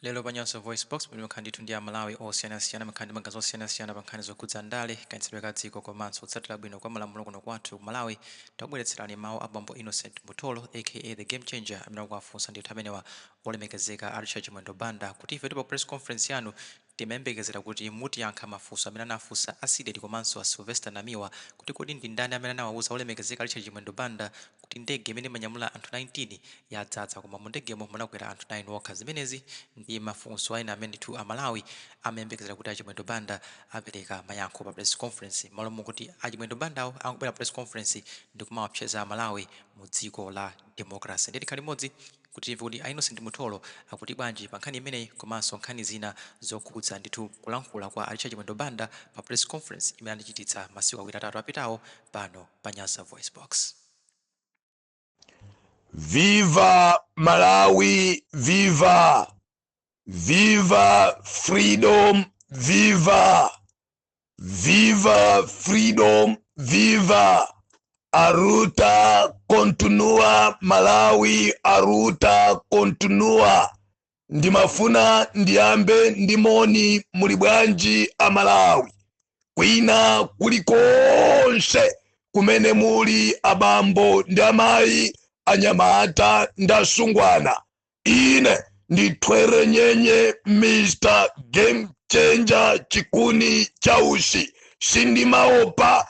Lero pa Nyasa VoiceBox pali ndithu ndi Amalawi osiyanasiyana, makhala ndi maganizo osiyanasiyana pa nkhani zokhudza ndale, kayendetsedwe ka dziko komanso kutsatira bwino kwa malamulo kuno kwathu ku Malawi. Takubweretserani mawu a bambo Innocent Mutholo, aka The Game Changer, amene akuwafunsa ndithu amenewa olemekezeka a Richard Chimwendo Banda kuti ife pa press conference yanu timayembekezera kuti mutiyankha mafunso amene anafunsa a CDEDI komanso a Sylvester Namiwa, kuti kodi ndi ndani amene anawawuza olemekezeka Richard Chimwendo Banda kuti ndege imene imanyamula anthu 19 yadzadza, koma mu ndegemo munakwera anthu 9 okha? Zimenezi ndi mafunso ena amene ndithu Amalawi amayembekezera kuti a Chimwendo Banda apereka mayankho pa press conference, malo mokuti a Chimwendo Bandawo angobwera press conference ndi kumawapseza Amalawi mu dziko la democracy. Ndiye tikhale limodzi kuti timve kuti a Innocent Mutholo akuti bwanji pa nkhani imeneyi komanso nkhani zina zokhudza ndithu kulankhula kwa Richard Chimwendo Banda pa press conference imene anachititsa masiku 2, 3 apitawo pano pa Nyasa Voice Box. Viva Malawi, viva! Viva freedom, viva! Viva freedom, viva! A luta continua, Malawi, a luta continua. Ndimafuna ndiyambe ndi moni. Muli bwanji a Malawi kwina kulikonse kumene muli, abambo ndi amayi, anyamata ndi asungwana? Ine ndithwere nyenye, Mr Game Changer, chikuni chausi. Sindimaopa,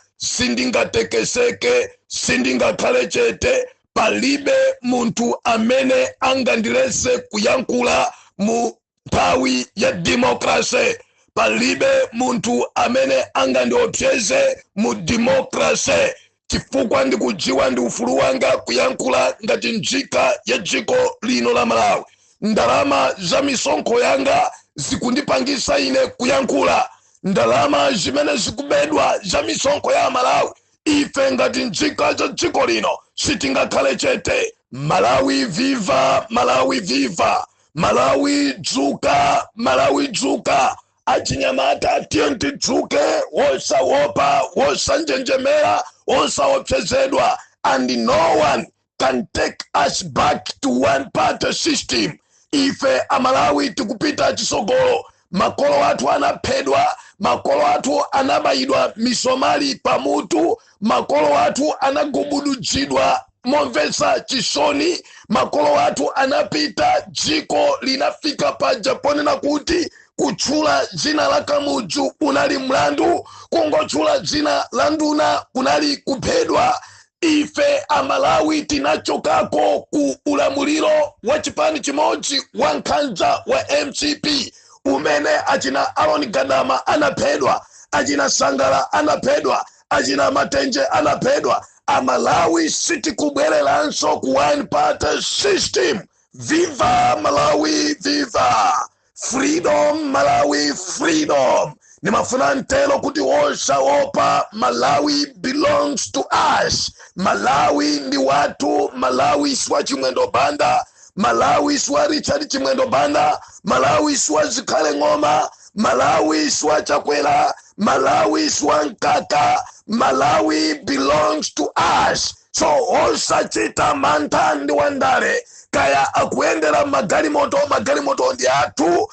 sindingatekeseke, sindingakhale chete. Palibe munthu amene angandilese kuyankhula mu nthawi ya democracy. Palibe munthu amene angandiopseze mu democracy, chifukwa ndikudziwa ndi ufulu wanga kuyankhula ngati nzika ya dziko lino la Malawi. Ndalama za misonkho yanga zikundipangisa ine kuyankhula. Ndalama zimene zikubedwa za misonkho ya Malawi, ife ngati nzika za dziko lino sitingakhale chete. Malawi viva! Malawi viva! Malawi dzuka! Malawi dzuka! Achinyamata, tiye tidzuke, wosaopa, wosanjenjemera, wosaopsezedwa, and no one can take us back to one party system. Ife Amalawi tikupita chisogolo. Makolo athu anaphedwa, makolo athu anabayidwa misomali pamutu, makolo athu anagubududzidwa momvetsa chisoni, makolo athu anapita. Dziko linafika paja ponena kuti kutchula dzina la Kamudzu unali mlandu, kungotchula dzina la nduna kunali kuphedwa. Ife Amalawi tinachokako ku ulamuliro wa chipani chimodzi wa nkhanza wa MCP, umene achina Aaron Gadama anaphedwa, achina Sangala anaphedwa, achina Matenje anaphedwa. Amalawi, sitikubwereranso ku one party system. Viva Malawi, viva freedom! Malawi freedom! Nimafuna ntelo kuti wosaopa, Malawi belongs to us. Malawi ndi wathu. Malawi siwa Chimwendo Banda, Malawi siwa Richard Chimwendo Banda, Malawi siwa Zikhale Ng'oma, Malawi siwa Chakwera, Malawi siwa Mkaka. Malawi belongs to us, so osachita mantha ndi wandale. Kaya akuyendera magalimoto, magalimoto ndi athu.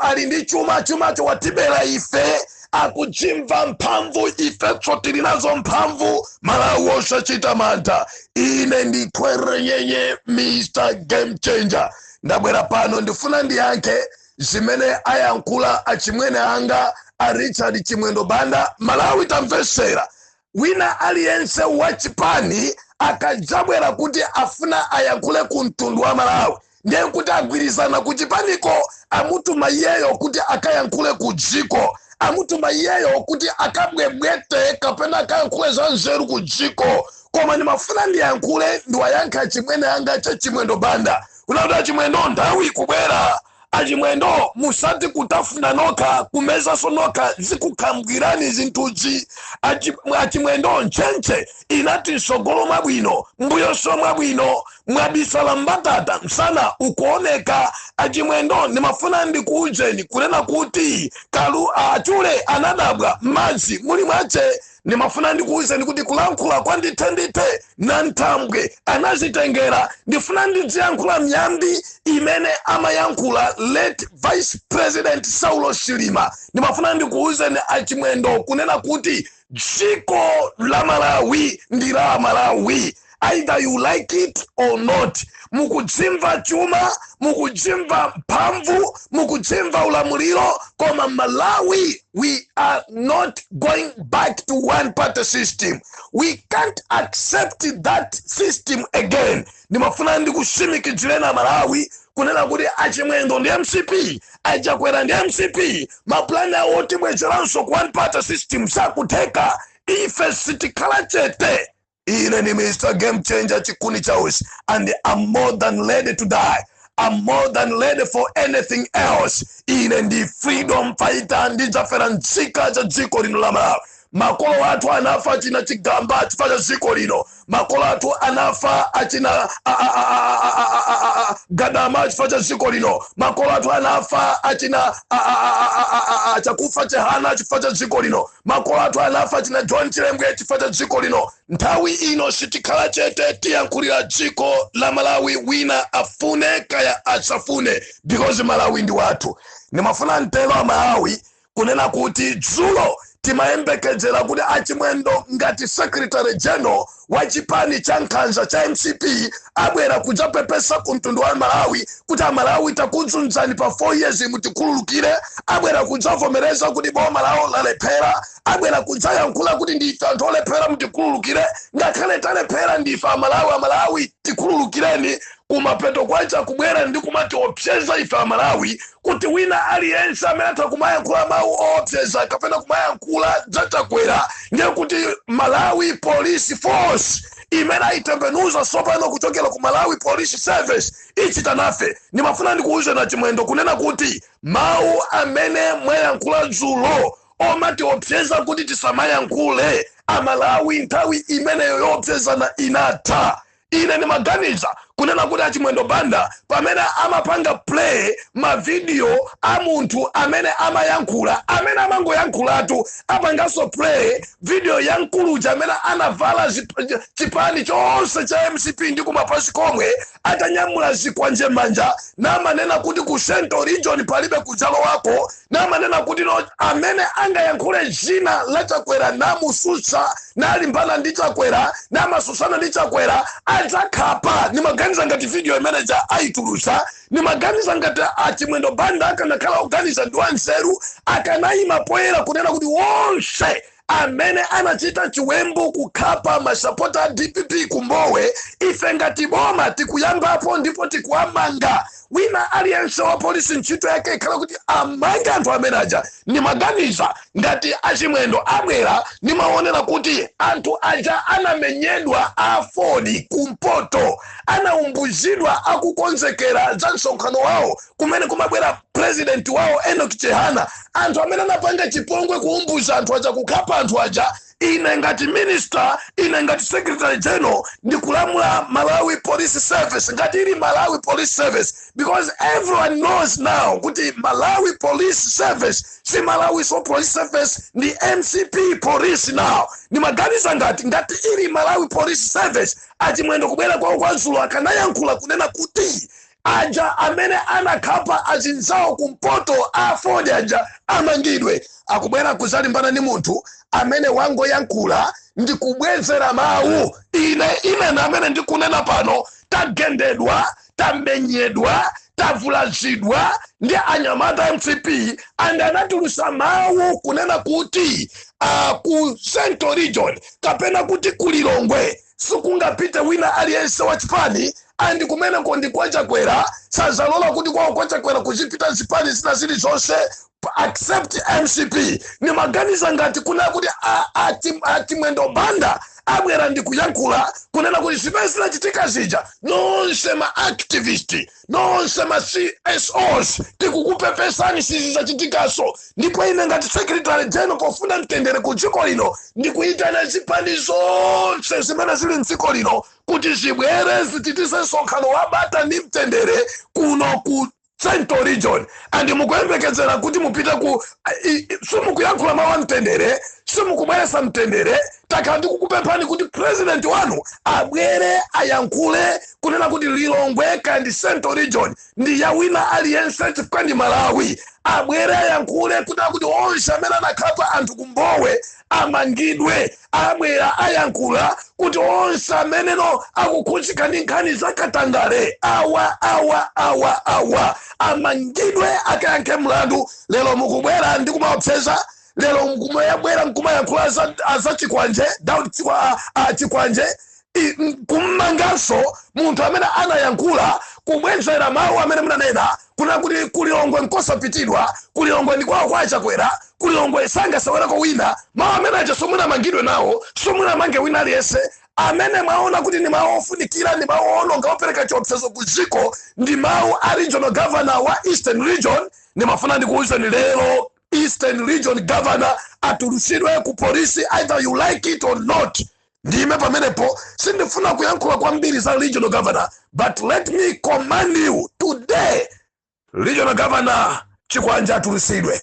Ali ndi chuma, chumacho watibera ife. Akuchimva mphamvu, ifenso tili nazo mphamvu. Malawi, osachita mantha. Ine ndithwere nyenye, Mr Game Changer, ndabwera pano, ndifuna ndiyankhe zimene ayankhula achimwene anga a Richard Chimwendo Banda. Malawi, tamvesera. Wina aliyense wachipani akadzabwera kuti afuna ayankhule ku mtundu wa Malawi, ndiye kuti agwirizana kuchipaniko, amutuma iyeyo kuti akayankhule ku dziko, amutuma iyeyo kuti akabwebwete kapena akayankhule za nzeru ku dziko. Koma ndimafuna ndiyankhule, ndiwayankha achimwene anga cha Chimwendo Banda kuti achimwendo, nthawi ikubwera. Achimwendo, musati kutafuna nokha, kumezanso nokha, zikukhambwirani zinthuzi. Achimwendo, ntchentche inati msogolo mwabwino, mbuyonso mwabwino, mwabisala mbatata, msana ukuoneka. Achimwendo, ndimafuna ndikuuzeni kunena kuti kalu achule anadabwa madzi muli mwache. Ndimafuna ndikuwuzeni kuti kulankhula kwa ndithe ndithe na nthambwe anazitengera. Ndifuna ndidziyankhula miyambi imene amayankhula late Vice President Saulo Chilima. Ndimafuna ndikuwuzeni Achimwendo kunena kuti dziko la Malawi ndi la Malawi, either you like it or not. Mukudzimva chuma, mukudzimva mphamvu, mukudzimva ulamuliro, koma Malawi, we are not going back to one party system. We can't accept that system again. Ndimafuna ndikusimikizireni Malawi kunena kuti Achimwendo ndi MCP, Achakwera ndi MCP, mapulani awo otibwezeranso ku one party system sakutheka. Ife sitikhala chete. Ine ni Mr Game Changer Chikuni Chaus, and I'm more than ready to die. I'm more than ready for anything else. Ine ndi freedom fighter. Ndidzafera nzika za dziko lino la Malawi. Makolo athu anafa, achina Chigamba, chifukwa cha dziko lino. Makolo athu anafa, achina Gadama, chifukwa cha dziko lino. Makolo athu anafa, achina Chakufa Chihana, chifukwa cha dziko lino. Makolo athu anafa, achina John Chilembwe, chifukwa cha dziko lino. Nthawi ino sitikhala chete, tiyankhulira dziko la Malawi, wina afune kaya asafune, because Malawi ndi wathu. Ndimafuna mtelo a Malawi kunena kuti dzulo timayembekezera kuti Achimwendo ngati secretary general wa chipani cha nkhanza cha MCP abwera kudzapepesa ku mtundu wa Malawi kuti Amalawi takudzunzani pa 4 years, mutikhululukire. Abwera kudzavomereza kuti boma lawo lalephera. Abwera kudzayankhula kuti ndife anthu olephera, mutikhululukire. Ngakhale talephera, ndife Amalawi, Amalawi tikhululukireni. Kumapeto kwacha kubwera ndi kumatiopseza ife Amalawi kuti wina aliyense amene atha kumayankhula mawu oopseza kapena kumayankhula zaChakwera, ndiye kuti Malawi Police Force imene ayitembenuza tsopano kuchokera ku Malawi Police Service ichita nafe. Ndimafuna ndikuuze na Chimwendo kunena kuti mawu amene mwayankhula dzulo omatiopseza kuti tisamayankhule, Amalawi, nthawi imeneyo yoopsezana inatha. Ine ndimaganiza kunena kuti Achimwendo Banda pamene amapanga play mavidiyo a munthu amene amayankhula, amene amangoyankhulatu, apanganso play video ya mkuluja amene anavala chipani chonse cha MCP ndi kumapazi komwe, atanyamula zikwanje manja, namanena kuti ku Central Region palibe kudzalo wako, namanena kuti no, amene angayankhule zina la Chakwera namusutsa, nalimbana ndi Chakwera, namasusana ndi Chakwera, adzakhapa. Nimaganiza ngati video imeneja ayitulusa, nimaganiza ngati Achimwendo Banda akanakhala oganiza ndi wanzeru, akanayima poyera kunena kuti wonse amene anachita chiwembu kukhapa masapota a DPP kumbowe, ife ngati boma tikuyambapo ndipo tikuwamanga. Wina aliyense wa polisi ntchito yake ikhala kuti amange anthu amene aja. Nimaganiza ngati Achimwendo abwera, nimaonera kuti anthu aja anamenyedwa a Ford kumpoto, anaumbuzidwa akukonzekera za msonkhano wawo kumene kumabwera president wawo Enoch Chihana. Anthu amene anapanga chipongwe kuumbuza anthu aja, kukhapa anthu aja, ine ngati minister, ine ngati secretary general, ndikulamula Malawi Police Service, ngati ili Malawi Police Service, because everyone knows now kuti Malawi Police Service si Malawi so Police Service, ndi MCP Police now. Ndimaganiza ngati ili Malawi Police Service, Achimwendo kubwera kwawo kwa dzulo akanayankhula kunena kuti aja amene anakhapa azinzawo kumpoto a Ford aja amangidwe. Akubwera kuzalimbana ndi munthu amene wangoyankhula ndi kubwezera mawu. Ine amene ndikunena pano, tagendedwa, tamenyedwa, tavulazidwa ndi anyamata MCP, and anatulusa mawu kunena kuti ku Central Region kapena kuti ku Lilongwe sikungapite wina aliyense wa chipani, and kumeneko ndi kwaChakwera, sazalola kuti kwawo kwaChakwera kuzipita zipani zina zilizonse except MCP. Nimaganiza ngati kunena kuti Achimwendo Banda abwera ndi kuyankhula kunena kuti zimene zinachitika zija, nonse ma activist, nonse ma CSOs, tikukupepesani, sizizachitikaso. Ndipo ine ngati secretary general, pofuna mtendere ku dziko lino, ndikuyitana zipani zonse zimene zili mdziko lino kuti zibwere zichitise msonkhano wa bata ndi mtendere kuno ku Central Region, and mukuyembekezera kuti mupite ku simukuyankhula mawu a mtendere, simukubweretsa mtendere. Takhala ndikukupemphani kuti president wanu abwere ayankhule kunena kuti Lilongwe kandi Central Region ndi ya wina aliyense chifukwa ndi Malawi. Abwere ayankhule kunena kuti onse amene anakhapa anthu kumbowe amangidwe. Abwera ayankhula kuti onse ameneno akukhudzika ndi nkhani za katangale, awa awa awa awa, amangidwe, akayankhe mlandu. Lero mukubwera ndi kumaopseza. Lero mukumabwera nkumayankhula za Chikwanje, Daud Chikwanje, kummanganso munthu amene anayankhula kubwezera mawu amene munanena kunena kuti kuLilongwe nkosapitidwa, kuLilongwe ndi kwawo kwa Chakwera, kuLilongwe sangasewereko wina. Mawu amene aja somunamangidwe nawo, somunamange wina aliyense amene mwaona kuti ndi mawu ofunikira, ndi mawu owononga, opereka chiopsezo ku dziko, ndi mawu a regional governor wa Eastern Region. Ndimafuna ndikuwuzeni lero, Eastern Region governor atulusidwe ku polisi, either you like it or not. Ndime pamenepo, sindifuna kuyankhula kwambiri za regional governor, but let me command you today, regional governor Chikwanja atulusidwe.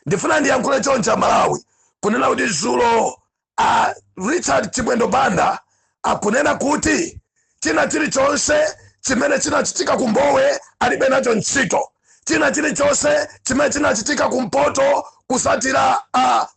Ndifuna ndiyankhule choncha, Malawi, kunena kuti zulo a Richard Chimwendo Banda akunena kuti china chilichonse chimene chinachitika kumbowe alibe nacho ntchito, china chilichonse chimene chinachitika kumpoto kusatira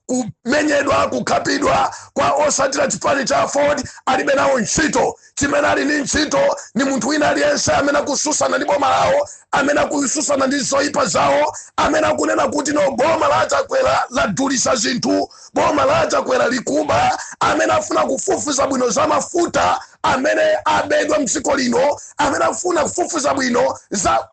kumenyedwa, kukhapidwa kwa osatira chipani cha AFORD alibe nawo ntchito. Chimene ali ndi ntchito ni munthu wina aliyense amene akususana ndi boma lawo, amene akususana ndi zoyipa zawo, amene akunena kuti no, boma la Chakwera ladulisa zinthu, boma la Chakwera likuba, amene afuna kufufuza bwino za mafuta amene abedwa mdziko lino, amene afuna kufufuza bwino za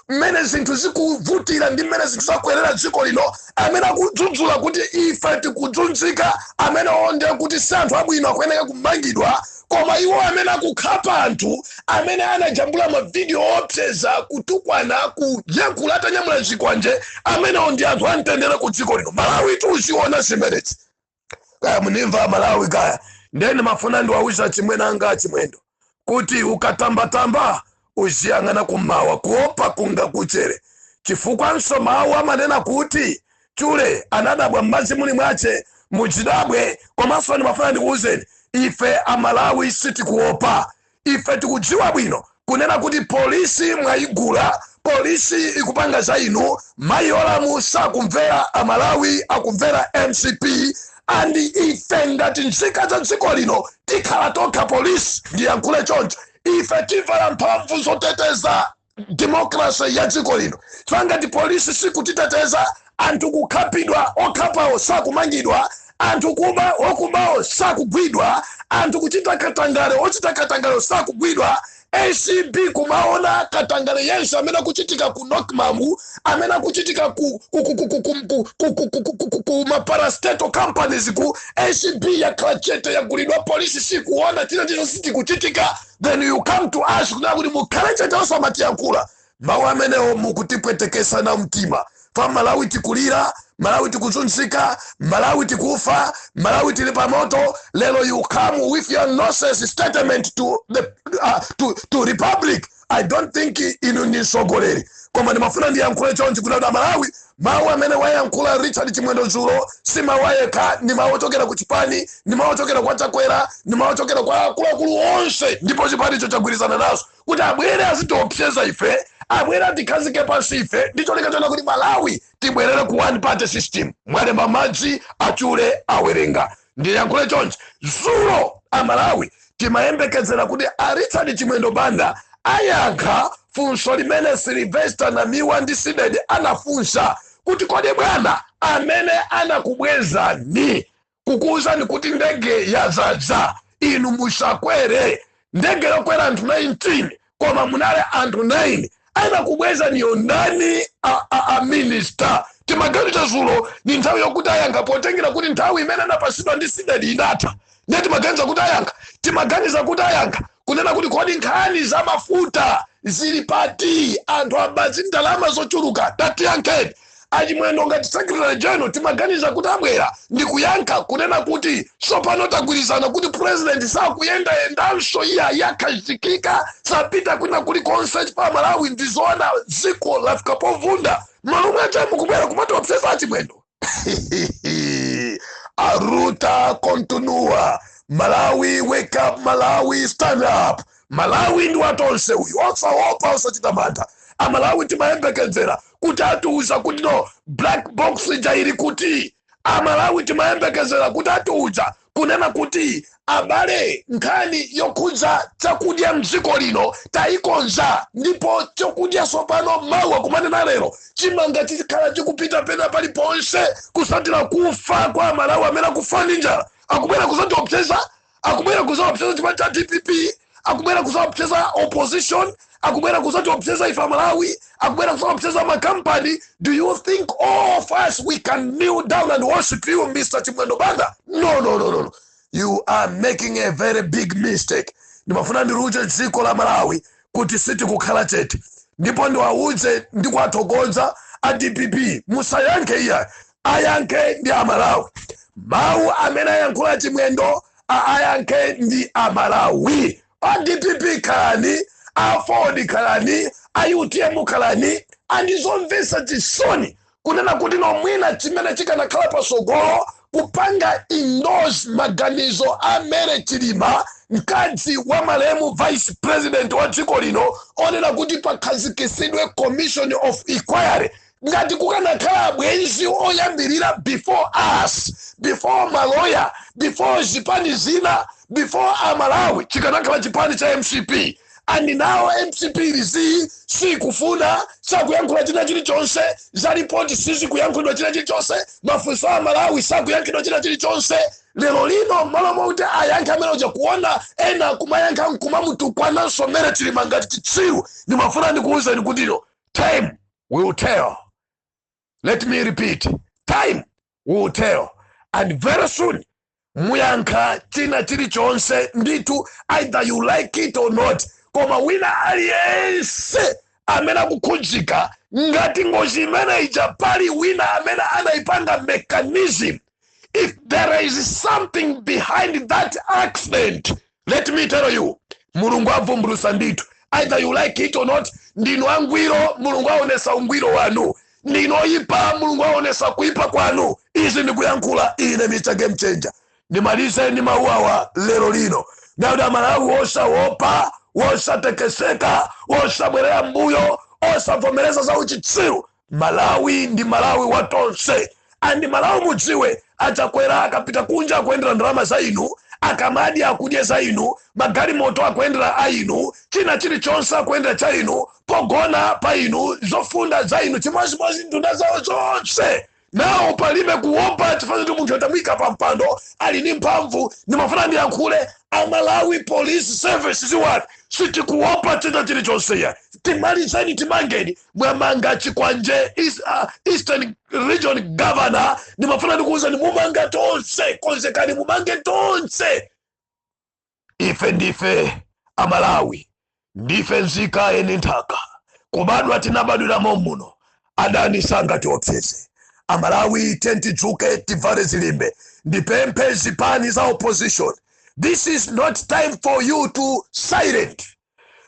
mmene zinthu zikuvutira ndi mmene zinthu zakwerera dziko lino, amene akudzudzula kuti ife tikudzunzika, amene onde kuti si anthu abwino, akuyeneka kumangidwa. Koma iwo amene akukhapa anthu, amene anajambula mavidiyo opseza, kutukwana, kuyankhula atanyamula zikwanje, amenewo ndi anthu amtendere ku dziko lino. Malawi, tuziona zimenezi kaya munimva, Malawi, kaya. Ndeni mafuna ndiwauza chimwene anga Chimwendo kuti ukatambatamba uziyang'ana kummawa, kuopa kunga kuchere, chifukwanso mawu amanena kuti chule anadabwa m'madzi muli mwache. Muchidabwe. Komanso ndimafuna ndikuwuzeni, ife Amalawi sitikuopa. Ife tikudziwa bwino kunena kuti polisi mwayigula, polisi ikupanga za inu. Mayi Olamu sakumvera Amalawi, akumvera MCP. And ife ngati nzika za dziko lino tikhala tokha polisi. Ndiyankhule choncho, ife tivala mphamvu zoteteza democracy ya dziko lino. Ngati polisi sikutiteteza, anthu kukhapidwa, okhapawo sakumangidwa, anthu kuba, okubawo sakugwidwa, anthu kuchita katangale, ochita katangale sakugwidwa, ACB kumaona katangale yense amene akuchitika ku NOCMA, amene akuchitika ku maparastatal companies, ku ACB yakhala chete, yagulidwa, polisi sikuona, china chilichonse sichikuchitika, then you come to us kunena kuti mukhale chete, osamatiyankhula. Mawu amenewo mukutipwetekesa na mtima pa Malawi. Tikulira Malawi, tikuzunzika Malawi, tikufa Malawi, tili pamoto. Lero you come with your nonsense statement to republic. I don't think inu ndi mtsogoleri. Koma ndimafuna ndiyankhule chonchi kuti Malawi, mawu amene wayankhula Richard Chimwendo zulo si mawu ayekha, ndi mawu ochokera ku chipani, ndi mawu ochokera kwa Chakwera, ndi mawu ochokera kwa akuluakulu onse, ndipo chipanicho chagwirizana nazo kuti abwere azitiopseza ife, abwere atikhazike pansi ife, ndicho chona kuti Malawi tibwerere ku one party system. Mwalemba madzi achule awerenga. Ndiyankhule chonchi, zulo Amalawi timayembekezera kuti a Richard Chimwendo Banda ayankha funso limene Sylvester Namiwa ndi CDEDI anafunsa kuti, kodi bwana, amene anakubwezani kukuwuzani kuti ndege yazadza, inu musakwere, ndege yokwera anthu 19 koma munali anthu 9, anakubwezaniyo ndani, a minister? Timaganiza zulo ni nthawi yokuti ayankha, potengera kuti nthawi imene anapasidwa ndi CDEDI inatha. Ndiye timaganiza kuti ayankha, timaganiza kuti ayankha kunena kuti, kodi nkhani za mafuta zili pati? Anthu abazi ndalama zochuluka, tatiyankheni. Achimwendo ngati Secretary General, timaganiza kuti abwera ndikuyankha kunena kuti sopano tagwirizana kuti President sakuyendayendanso, iye yakhazikika, sapita kwina kulikonse pa Malawi. Ndizoona, dziko lafika povunda. Malomwe acha mukubwera kumatiopsesa, Achimwendo. A luta continua. Malawi, wake up! Malawi, stand up! Malawi ndi watonse uyu, osaopa, osachita mantha. Amalawi timayembekezera kuti atiuza kuti no, black box ija ili kuti. Amalawi timayembekezera kuti atiuza kunena kuti abale, nkhani yokhudza chakudya mdziko lino tayikonza, ndipo chakudya sopano mawa kumanena lero chimanga chikhala chikupita pena paliponse, kusatira kufa kwa Amalawi amene akufa ndi njala. Akubwera kuzatiopseza, akubwera kuzaopseza chipani cha DPP, akubwera kuzaopseza opposition, akubwera kuzatiopseza ife Amalawi, akubwera kuzaopseza makampani. Do you think all of us, we can kneel down and worship you, Mr Chimwendo Banda? No, no, no, no, no. You are making a very big mistake. Ndimafuna ndiuze dziko la Malawi kuti sitikukhala chete, ndipo ndiwauze ndikuwathokoza a DPP, musayankhe iya, ayankhe ndi Amalawi. Mawu amene ayankhula Chimwendo, ayankhe ndi Amalawi. A DPP khalani, a Ford khalani, a UTM khalani. Andizomvetsa chisoni kunena kuti nomwina chimene chikanakhala pasogolo kupanga endorse maganizo a Mary Chilima, mkazi wa malemu Vice President wa dziko lino, onena kuti pakhazikisidwe commission of inquiry. Ngati kukanakhala abwenzi oyambirira before us, before maloya, before zipani zina, before Amalawi, chikanakhala chipani cha MCP. And now MCP ilizi sikufuna, sakuyankhula china chilichonse. Za ripoti sizikuyankhulidwa china chilichonse, mafunso a Malawi sakuyankhidwa china chilichonse. Lero lino malo mokuti ayankhe amene uja, kuona ena kumayankha nkumamutukwananso Mary Chilima ngati chitsiru. Ndimafuna ndikuwuzeni kutino time will tell. Let me repeat, time will tell, and very soon muyankha china chilichonse ndithu, either you like it or not. Koma wina aliyense amene akukhudzika ngati ngozi imene ija pali wina amene anayipanga mechanism, if there is something behind that accident, let me tell you, Mulungu avumbulusa ndithu, either you like it or not. Ndinu angwiro, Mulungu aonesa ungwiro wanu. Ndinu oyipa, Mulungu aonesa kuyipa kwanu. Izi ndikuyankhula ine, Mr Game Changer. Ndimalize ndi mawu awa lero lino ndakuti Amalawi wosaopa, wosatekeseka, wosabwerera mbuyo, osavomereza za uchitsiru. Malawi ndi Malawi watonse. And Malawi mudziwe, Achakwera akapita kunja akuyendera ndalama za inu, akamadi akudya za inu, magalimoto akuyendera a inu, china chilichonse akuyendera cha inu, pogona pa inu, zofunda za inu, chimodzimodzi nduna zawo zonse. Nawo palibe kuopa chifukwa kuti munthu atamuyika pa mpando ali ndi mphamvu. Ndimafuna ndiyankhule, Amalawi Police Service ziwani, sitikuopa china chilichonse ya. Timalizeni, timangeni. Mwamanga Chikwanje, Eastern Region Governor. Ndimafuna ndikuwuzani, mumanga tonse, konzekani mumange tonse. Ife ndife Amalawi, ndife nzika eni nthaka, kubadwa tinabadwiramo muno. Adani sangatiopseze. Amalawi, tentidzuke, tivale zilimbe. Ndipemphe zipani za opposition, this is not time for you to silent,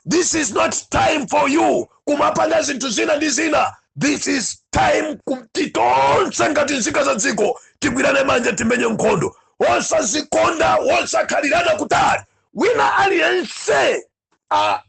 this is not time for you kumapanga zinthu zina ndi zina. This is time kuti tonse ngati nzika za dziko tigwirane manja, timenye nkhondo, wosazikonda, wosakhalirana kutali. Wina aliyense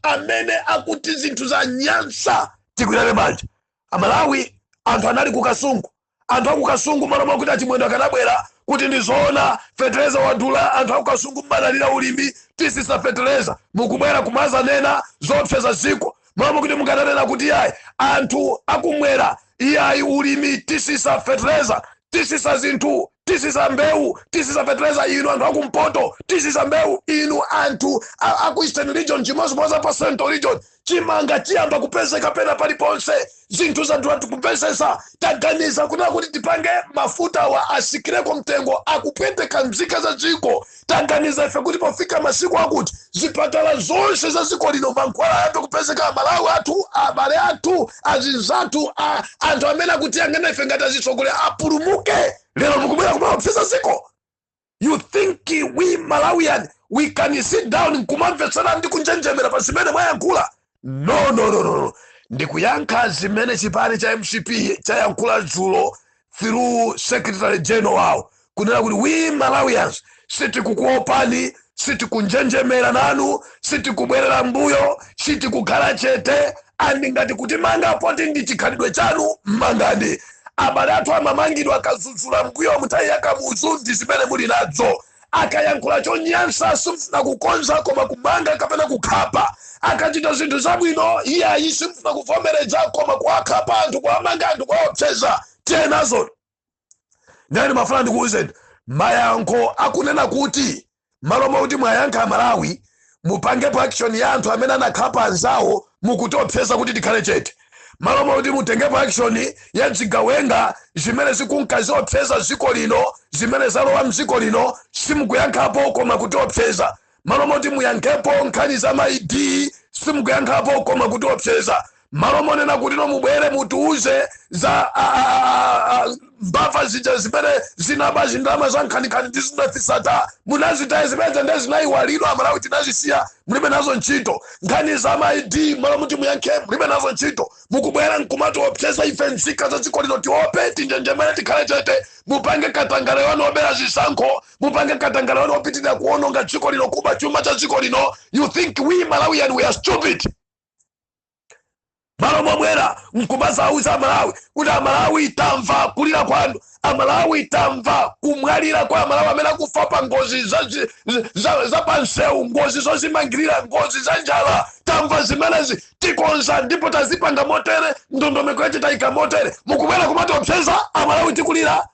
amene akuti zinthu za nyansa, tigwirane manja. Amalawi, anthu anali ku Kasungu, anthu aku Kasungu, malo mwakuti Achimwendo akanabwera kuti ndizoona fetereza wadula, anthu aku Kasungu mmadalira ulimi, tisisa fetereza, mukubwera kumazanena zopseza ziko. Malo mwakuti mukananena kuti yayi, anthu akumwera, iyayi, ulimi tisisa fetereza, tisisa zinthu, Tisisa mbewu, tisisa fetereza inu anthu akumpoto, tisisa mbewu inu anthu aku Eastern Region, chimodzimodzi pa Central Region. Chimanga chiyamba kupezeka pena paliponse. Zinthu zathu anthu kupezesa. Taganiza kunena kuti tipange mafuta awa asikireko mtengo, akupweteka mzika za dziko. Taganiza ife kuti pofika masiku akuti zipatala zonse za dziko lino mankhwala ayambe kupezeka. Amalawi athu, abale athu, azinzathu, anthu amene akutiyang'ana ife ngati azitsogolera apulumuke. Lero mukubwera kumaopseza dziko. You think we Malawian, we can sit down nkumamvetsera ndi kunjenjemera pa zimene mwayankhula? No, no, no, no, no. Ndikuyankha zimene chipani cha MCP chayankhula dzulo through secretary general wawo, kunena kuti we Malawians sitikukuopani, sitikunjenjemera nanu, sitikubwerera mbuyo, sitikukhala chete. And ngati kutimanga poti ndi chikhalidwe chanu, mmangani. Abale athu amamangidwa akadzudzula mbuyo mnthawi ya Kamuzu, ndi zimene muli nadzo. Akayankhula chonyansa simfuna kukonza, koma kumanga kapena kukhapa. Akachita zinthu zabwino, iye ayi, simfuna kuvomereza, koma kuwakhapa anthu, kuwamanga anthu, kuwaopseza. Tiye nazo. Ndani mafuna ndikuwuzeni mayankho akunena kuti malo moti mwayankha Malawi, mupangepo action ya anthu amene anakhapa anzawo, mukutiopseza kuti tikhale chete. Malo moti mutengepo action ya zigawenga zimene zikunkaziopseza dziko lino, zimene zalowa mdziko lino, simukuyankhapo koma kutiopseza. Malo moti muyankhepo nkhani za ma ID, simukuyankhapo koma kutiopseza. Malo monena kuti no, mubwere mutiuze za mbava zija zimene zinaba zindalama za nkhaninkhani ndi zinafisata, munazitaye zimene nde zinayiwalidwa, Amalawi tinazisiya, mulibe nazo ntchito. Nkhani za ma ID, malo muti muyankhe, mulibe nazo ntchito. Mukubwera nkumatiopseza ife nzika za dziko lino, tiope, tinjenjemere, tikhale chete. Mupange katangale wanu obera zisankho, mupange katangale wanu opitirira kuononga dziko lino, kuba chuma cha dziko lino. You think we Malawian, we are stupid? Malo momwera nkumazauza Amalawi kuti Amalawi, tamva kulira kwanu, Amalawi, tamva kumwalira kwa Amalawi amene akufa pa ngozi za pansewu, ngozi zozimangirira, ngozi za njala, tamva zimenezi, tikonza ndipo tazipanga motere, ndondomeko yache tayika motere. Mukubwera kumatiopseza Amalawi tikulira.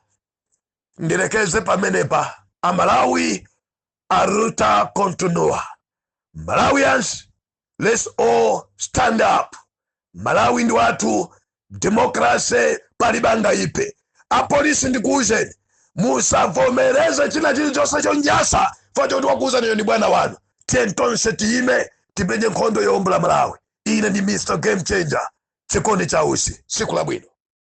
Ndilekeze pamenepa. Amalawi, a luta continua. Malawians, let's all stand up. Malawi ndi wathu, democracy palibe angaipe. Apolisi, ndikuwuzeni, musavomereze china chilichonse chonyansa choti wakuwuzaniyo ndi bwana wanu. Tiye tonse tiyime, tipenye nkhondo yowombola Malawi. Ine ndi Mr Game Changer, chikondi cha usi. Siku labwino.